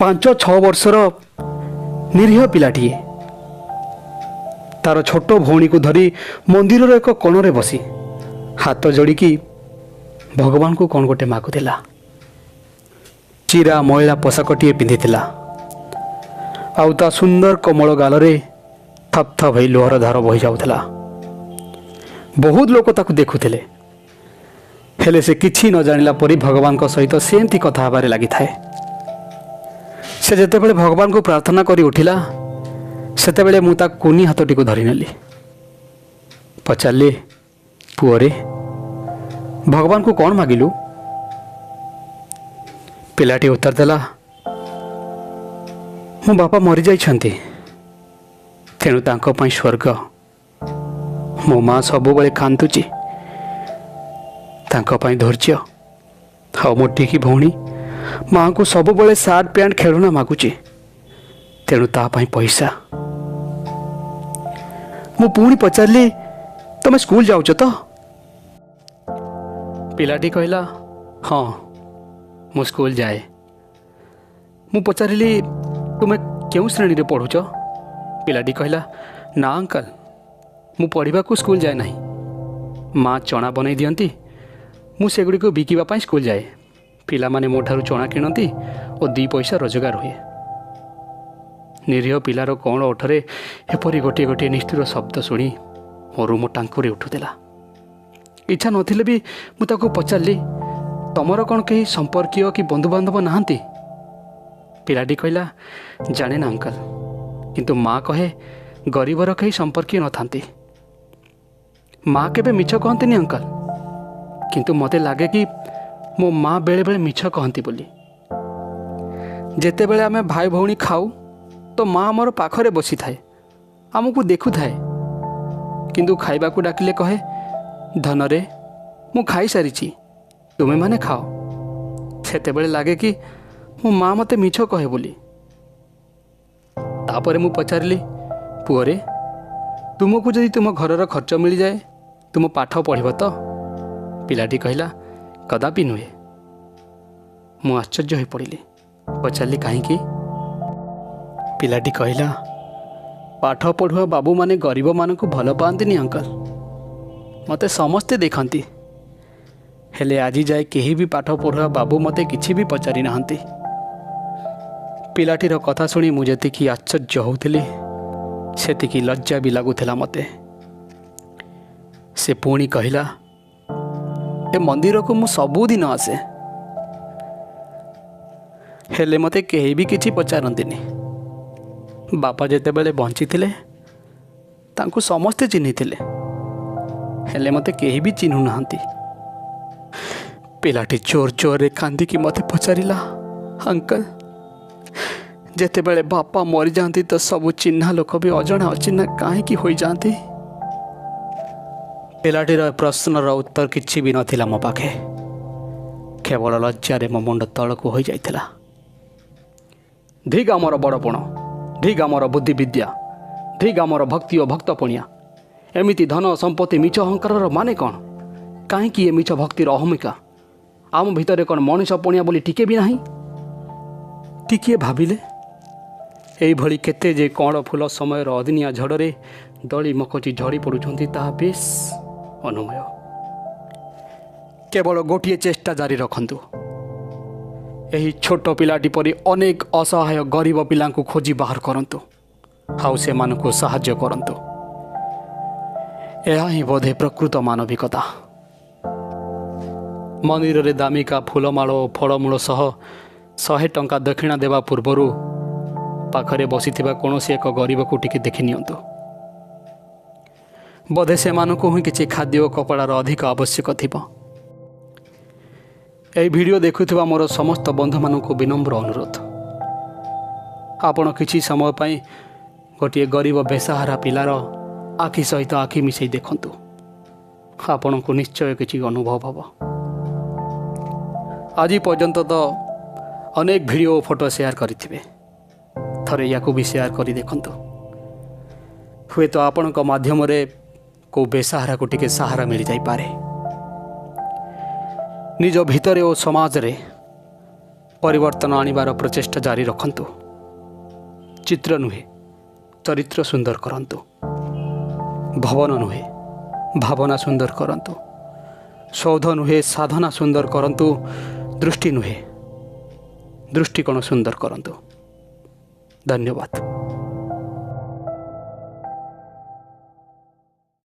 5-6 ବର୍ଷର ନିରୀହ ପିଲାଟିଏ ତାର ଛୋଟ ଭଉଣୀକୁ ଧରି ମନ୍ଦିରର ଏକ କୋଣରେ ବସି ହାତ ଯୋଡ଼ିକି ଭଗବାନଙ୍କୁ କ'ଣ ଗୋଟେ ମାଗୁଥିଲା। ଚିରା ମଇଳା ପୋଷାକଟିଏ ପିନ୍ଧିଥିଲା ଆଉ ତା ସୁନ୍ଦର କୋମଳ ଗାଲରେ ଥପ୍ ଥପ୍ ହେଇ ଲୁହର ଧାର ବହି ଯାଉଥିଲା। ବହୁତ ଲୋକ ତାକୁ ଦେଖୁଥିଲେ, ହେଲେ ସେ କିଛି ନ ଜାଣିଲା ପରି ଭଗବାନଙ୍କ ସହିତ ସେମିତି କଥା ହେବାରେ ଲାଗିଥାଏ। ସେ ଯେତେବେଳେ ଭଗବାନଙ୍କୁ ପ୍ରାର୍ଥନା କରି ଉଠିଲା, ସେତେବେଳେ ମୁଁ ତା କୁନି ହାତଟିକୁ ଧରିନେଲି। ପଚାରିଲି, "ପୁଅରେ, ଭଗବାନଙ୍କୁ କ'ଣ ମାଗିଲୁ?" ପିଲାଟି ଉତ୍ତର ଦେଲା, "ମୋ ବାପା ମରିଯାଇଛନ୍ତି, ତେଣୁ ତାଙ୍କ ପାଇଁ ସ୍ୱର୍ଗ। ମୋ ମା ସବୁବେଳେ କାନ୍ଦୁଛି, ତାଙ୍କ ପାଇଁ ଧୈର୍ଯ୍ୟ। ଆଉ ମୋ ଟିକି ଭଉଣୀ ମାଆଙ୍କୁ ସବୁବେଳେ ସାର୍ଟ, ପ୍ୟାଣ୍ଟ, ଖେଳଣା ମାଗୁଛି, ତେଣୁ ତା ପାଇଁ ପଇସା।" ମୁଁ ପୁଣି ପଚାରିଲି, "ତମେ ସ୍କୁଲ ଯାଉଛ ତ?" ପିଲାଟି କହିଲା, "ହଁ, ମୁଁ ସ୍କୁଲ ଯାଏ।" ମୁଁ ପଚାରିଲି, "ତୁମେ କେଉଁ ଶ୍ରେଣୀରେ ପଢ଼ୁଛ?" ପିଲାଟି କହିଲା, "ନା ଅଙ୍କଲ, ମୁଁ ପଢ଼ିବାକୁ ସ୍କୁଲ ଯାଏ ନାହିଁ। ମା ଚଣା ବନେଇ ଦିଅନ୍ତି, ମୁଁ ସେଗୁଡ଼ିକୁ ବିକିବା ପାଇଁ ସ୍କୁଲ ଯାଏ। ପିଲାମାନେ ମୋ ଠାରୁ ଚଣା କିଣନ୍ତି ଓ 2 ପଇସା ରୋଜଗାର ହୁଏ।" ନିରୀହ ପିଲାର କଅଁଳ ଓଠରେ ଏପରି ଗୋଟିଏ ଗୋଟିଏ ନିଷ୍ଠୁର ଶବ୍ଦ ଶୁଣି ମୋ ରୁମ ଟାଙ୍କୁରି ଉଠୁଥିଲା। ଇଚ୍ଛା ନଥିଲେ ବି ମୁଁ ତାକୁ ପଚାରିଲି, "ତମର କ'ଣ କେହି ସମ୍ପର୍କୀୟ କି ବନ୍ଧୁବାନ୍ଧବ ନାହାନ୍ତି?" ପିଲାଟି କହିଲା, "ଜାଣେ ନା ଅଙ୍କଲ, କିନ୍ତୁ ମା କହେ ଗରିବର କେହି ସମ୍ପର୍କୀୟ ନଥାନ୍ତି। ମା କେବେ ମିଛ କହନ୍ତିନି ଅଙ୍କଲ, କିନ୍ତୁ ମୋତେ ଲାଗେ କି ମୋ ମା ବେଳେବେଳେ ମିଛ କହନ୍ତି ବୋଲି। ଯେତେବେଳେ ଆମେ ଭାଇ ଭଉଣୀ ଖାଉ ତ ମା ଆମର ପାଖରେ ବସିଥାଏ, ଆମକୁ ଦେଖୁଥାଏ। କିନ୍ତୁ ଖାଇବାକୁ ଡାକିଲେ କହେ, 'ଧନରେ, ମୁଁ ଖାଇସାରିଛି, ତୁମେମାନେ ଖାଅ।' ସେତେବେଳେ ଲାଗେ କି ମୋ ମା ମୋତେ ମିଛ କହେ ବୋଲି।" ତାପରେ ମୁଁ ପଚାରିଲି, "ପୁଅରେ, ତୁମକୁ ଯଦି ତୁମ ଘରର ଖର୍ଚ୍ଚ ମିଳିଯାଏ, ତୁମ ପାଠ ପଢ଼ିବ ତ?" ପିଲାଟି କହିଲା, "କଦାପି ନୁହେଁ।" ମୁଁ ଆଶ୍ଚର୍ଯ୍ୟ ହୋଇପଡ଼ିଲି। ପଚାରିଲି, "କାହିଁକି?" ପିଲାଟି କହିଲା, "ପାଠ ପଢ଼ୁଆ ବାବୁମାନେ ଗରିବମାନଙ୍କୁ ଭଲ ପାଆନ୍ତିନି ଅଙ୍କଲ। ମୋତେ ସମସ୍ତେ ଦେଖନ୍ତି, ହେଲେ ଆଜି ଯାଏ କେହି ବି ପାଠ ପଢ଼ୁଆ ବାବୁ ମୋତେ କିଛି ବି ପଚାରି ନାହାନ୍ତି।" ପିଲାଟିର କଥା ଶୁଣି ମୁଁ ଯେତିକି ଆଶ୍ଚର୍ଯ୍ୟ ହେଉଥିଲି, ସେତିକି ଲଜ୍ଜା ବି ଲାଗୁଥିଲା ମୋତେ। ସେ ପୁଣି କହିଲା, "ଏ ମନ୍ଦିରକୁ ମୁଁ ସବୁଦିନ ଆସେ, ହେଲେ ମୋତେ କେହି ବି କିଛି ପଚାରନ୍ତିନି। ବାପା ଯେତେବେଳେ ବଞ୍ଚିଥିଲେ, ତାଙ୍କୁ ସମସ୍ତେ ଚିହ୍ନିଥିଲେ, ହେଲେ ମୋତେ କେହି ବି ଚିହ୍ନୁନାହାନ୍ତି।" ପିଲାଟି ଜୋର ଜୋରରେ କାନ୍ଦିକି ମୋତେ ପଚାରିଲା, "ଅଙ୍କଲ, ଯେତେବେଳେ ବାପା ମରିଯାଆନ୍ତି ତ ସବୁ ଚିହ୍ନା ଲୋକ ବି ଅଜଣା ଅଚିହ୍ନା କାହିଁକି ହୋଇଯାଆନ୍ତି?" ପିଲାଟିର ପ୍ରଶ୍ନର ଉତ୍ତର କିଛି ବି ନଥିଲା ମୋ ପାଖେ। କେବଳ ଲଜ୍ଜାରେ ମୋ ମୁଣ୍ଡ ତଳକୁ ହୋଇଯାଇଥିଲା। ଧିକ୍ ଆମର ବଡ଼ପଣ, ଧିକ୍ ଆମର ବୁଦ୍ଧିବିଦ୍ୟା, ଧିକ୍ ଆମର ଭକ୍ତି ଓ ଭକ୍ତପଣିଆ। ଏମିତି ଧନ ସମ୍ପତ୍ତି, ମିଛ ଅହଙ୍କାରର ମାନେ କ'ଣ? କାହିଁକି ଏ ମିଛ ଭକ୍ତିର ଅହମିକା? ଆମ ଭିତରେ କ'ଣ ମଣିଷ ପଣିଆ ବୋଲି ଟିକେ ବି ନାହିଁ? ଟିକିଏ ଭାବିଲେ ଏଇଭଳି କେତେ ଯେ କଅଁଳ ଫୁଲ ସମୟର ଅଦିନିଆ ଝଡ଼ରେ ଦଳି ମକଚି ଝଡ଼ି ପଡ଼ୁଛନ୍ତି, ତାହା ବେଶ ଅନୁମେୟ। କେବଳ ଗୋଟିଏ ଚେଷ୍ଟା ଜାରି ରଖନ୍ତୁ। ଏହି ଛୋଟ ପିଲାଟି ପରି ଅନେକ ଅସହାୟ ଗରିବ ପିଲାଙ୍କୁ ଖୋଜି ବାହାର କରନ୍ତୁ ଆଉ ସେମାନଙ୍କୁ ସାହାଯ୍ୟ କରନ୍ତୁ। ଏହା ହିଁ ବୋଧେ ପ୍ରକୃତ ମାନବିକତା। ମନ୍ଦିରରେ ଦାମିକା ଫୁଲମାଳ ଓ ଫଳମୂଳ ସହ 100 ଟଙ୍କା ଦକ୍ଷିଣା ଦେବା ପୂର୍ବରୁ ପାଖରେ ବସିଥିବା କୌଣସି ଏକ ଗରିବକୁ ଟିକେ ଦେଖି ନିଅନ୍ତୁ। ବୋଧେ ସେମାନଙ୍କୁ ହିଁ କିଛି ଖାଦ୍ୟ ଓ କପଡ଼ାର ଅଧିକ ଆବଶ୍ୟକ ଥିବ। ଏହି ଭିଡ଼ିଓ ଦେଖୁଥିବା ମୋର ସମସ୍ତ ବନ୍ଧୁମାନଙ୍କୁ ବିନମ୍ର ଅନୁରୋଧ, ଆପଣ କିଛି ସମୟ ପାଇଁ ଗୋଟିଏ ଗରିବ ବେସାହାରା ପିଲାର ଆଖି ସହିତ ଆଖି ମିଶାଇ ଦେଖନ୍ତୁ। ଆପଣଙ୍କୁ ନିଶ୍ଚୟ କିଛି ଅନୁଭବ ହେବ। ଆଜି ପର୍ଯ୍ୟନ୍ତ ତ ଅନେକ ଭିଡ଼ିଓ ଓ ଫଟୋ ସେୟାର କରିଥିବେ, ଥରେ ୟାକୁ ବି ସେୟାର କରି ଦେଖନ୍ତୁ। ହୁଏତ ଆପଣଙ୍କ ମାଧ୍ୟମରେ କେଉଁ ବେସାହାରାକୁ ଟିକେ ସାହାରା ମିଳିଯାଇପାରେ। ନିଜ ଭିତରେ ଓ ସମାଜରେ ପରିବର୍ତ୍ତନ ଆଣିବାର ପ୍ରଚେଷ୍ଟା ଜାରି ରଖନ୍ତୁ। ଚିତ୍ର ନୁହେଁ, ଚରିତ୍ର ସୁନ୍ଦର କରନ୍ତୁ। ଭବନ ନୁହେଁ, ଭାବନା ସୁନ୍ଦର କରନ୍ତୁ। ସୌଧ ନୁହେଁ, ସାଧନା ସୁନ୍ଦର କରନ୍ତୁ। ଦୃଷ୍ଟି ନୁହେଁ, ଦୃଷ୍ଟିକୋଣ ସୁନ୍ଦର କରନ୍ତୁ। ଧନ୍ୟବାଦ।